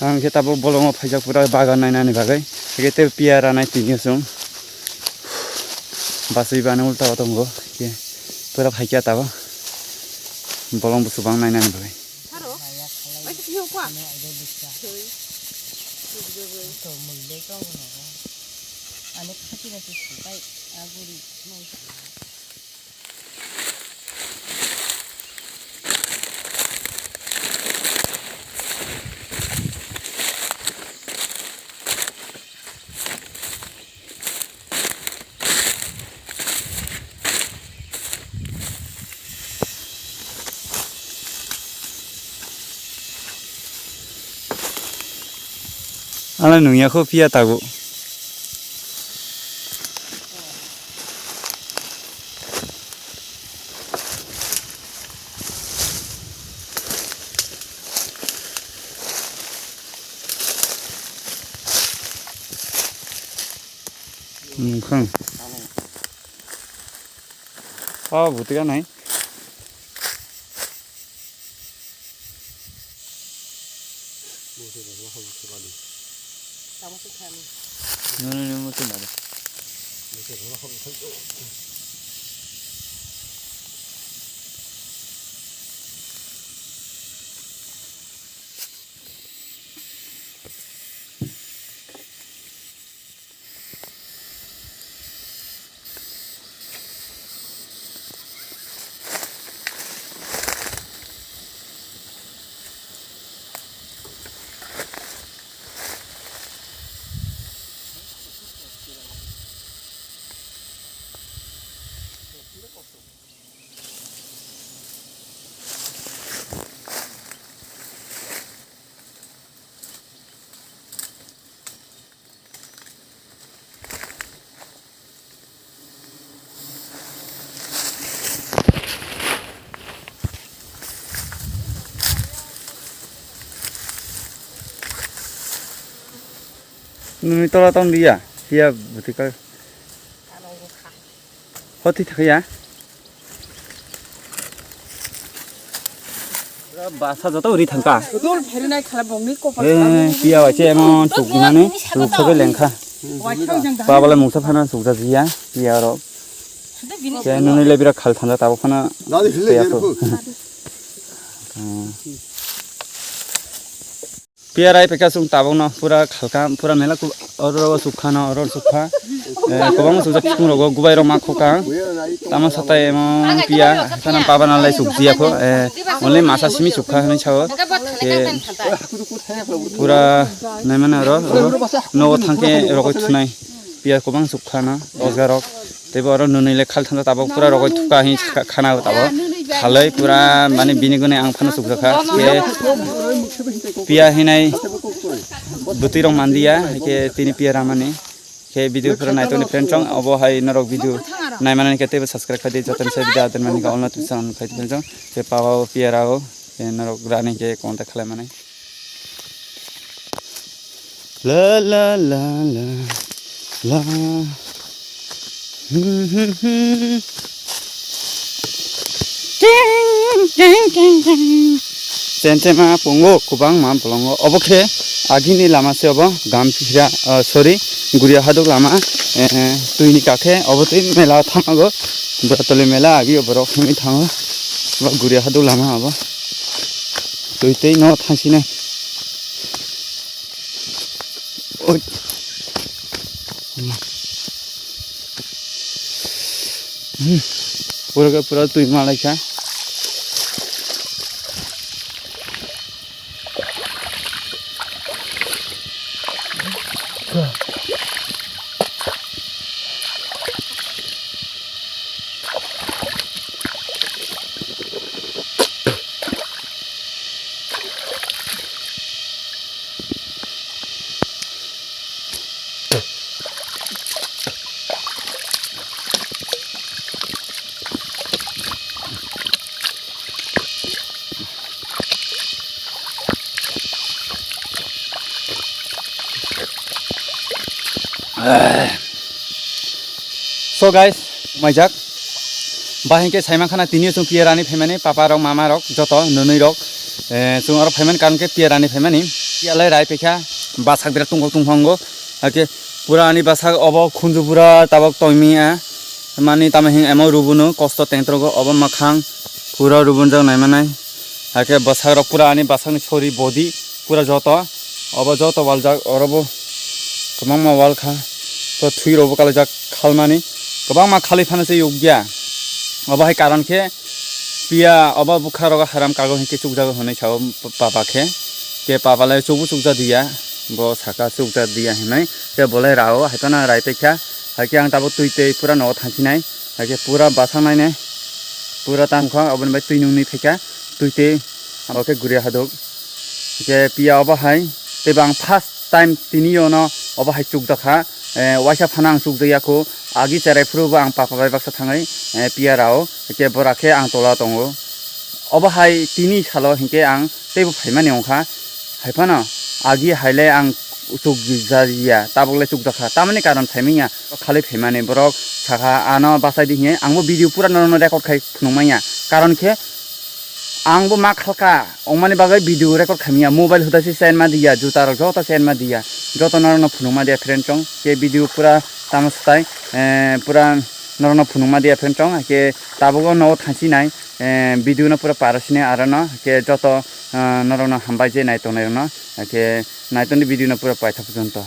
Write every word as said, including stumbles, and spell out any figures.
Ang khe tabuk bolongo phaijak pura bagan nainani bagwi. Hwnkhe tei piya ranai tini chwng. Basui bani ulta o tongo. Hwnkhe pura phaikya tabuk. Bolong busu bang nainani bagwi. Ano nungya kho piya tago. Nungkhang. Oh, butika nai. Nunu nunu mutu nai. Nini tola tong dia, dia butika. Hoti thaya. Basa joto uri thangka. Dol pherinai khala bongni kopal. Eh, piya wache emon tuknani, tuksoke lengkha. Waithang jang. Pabala mungsa phana sukja jiya, piya ro. Sudah bini. Ke nunui le bira khal thanda tabo phana. Dadi hile piya jerko. Ko. Hmm. Piya rai pekha sung tabok no pura khalka, pura mela ku oro sukha no, oro sukha. Eh, kobang sukjak sung rogo gubai rok ma khoka. Tamo satai emo piya, sana paba na lai sukjiya kho. Eh, only masa simi sukha hwnwi sao. Ke pura naimani oro, oro nogo thangke rogoi thunai. Piya kobang sukha na, rojga rok. Teibo oro nunui le khal thangka tabok pura rogoi thuka hin kha-, khana tabok. Khalai pura mani bini gune ang phano sukjakha. Ke piya hinai bwtwi rok mandiya, ke tini piya ramani. Ke video pura naitoni friend chong, obo hai norok video naimani ke teibo subscribe khai di, joto ni sai video adan mani ka olna tu sang khai di friend chong. Ke pawa o piya rao, ke norok rani ke contact khlai mani. La, la, la, la, la. Hmm, hmm, hmm. Ting, ting, ting, ting. Chen chen ma pungo, kubang ma bolongo. Obo khe agini lama se obo, Gampira, ah, sorry, Guria Haduk lama, eh, eh, twi ni kakhe, obo twi mela thamago, Bratoli mela agi oborok himwi thango. Obo Guria Haduk lama obo. Twi tei no thangsinai. Oi. Hmm. Pura ke pura twi malaikha. So guys, maijak. Bahai khe saimang khana tini chwng piya rani phaimani, papa rok, mama rok, joto nwnwi rok. Eh, chwng oro phaimani karon khe piya rani phaimani. Yalai rai pekha, basak birat tungkok tungkhango. Hake pura ani basak obo khunju pura tabok toimi a. Mani tamo hing emo rubuno kosto tengtrogo obo makhang pura rubunjak naimanai. Hake basak rok pura ani basakni sori body pura joto. Obo joto waljak orobo kwbangma wal kha. To thwi rokbo kalaijak khalmani. Kwbangma khalwi phano se yokya. Obo hai karon khe Piya obo bwkha rogo haram kago hinkhe chukjago hwnwi sao papa khe. Ke papa le chukbu chukja diya, bo saka chukja diya hwnwi. Ke bolai rao hai phano rai paikha. Hai khe ang tabuk twi tei pura nogo thangsinai. Hai khe pura basang nainai. Pura tangkha oboni bai twi nungni phaikha. Twi tei abo khe guriya haduk. Ke piya obo hai tei bang first time tini yono obo hai chukjakha. Eh, waisa phano ang chukjakya kho, agi cherai phuru bo ang papa bai baksa thangwi, eh, piya rao, hwnkhe bora khe ang tola tongo. Obo hai tini salo hinkhe ang teibo phaimani wngkha, hai phano agi haile ang chukjakya, tabuk le chukjakha, tamoni karon saimanya, khalwi phaimani borok sakha ano bachai di hinwi, angbo video pura norokno record khai phunukmanya, karon khe Ang bo ma khalka, ongmani bagwi video record khaimya, mobile huda se chain ma diya, juta rok joto chain ma diya, joto norokno phunuk ma diya friend chong, ke video pura tamo swtai, eh, pura norokno phunuk ma diya friend chong, ke tabuk o nogo thangsi nai, eh, video no pura para sini aro no, ke joto, eh, norokno hambai je nai tongnai rokno, ke nai tongdi video no pura paitha porjonto.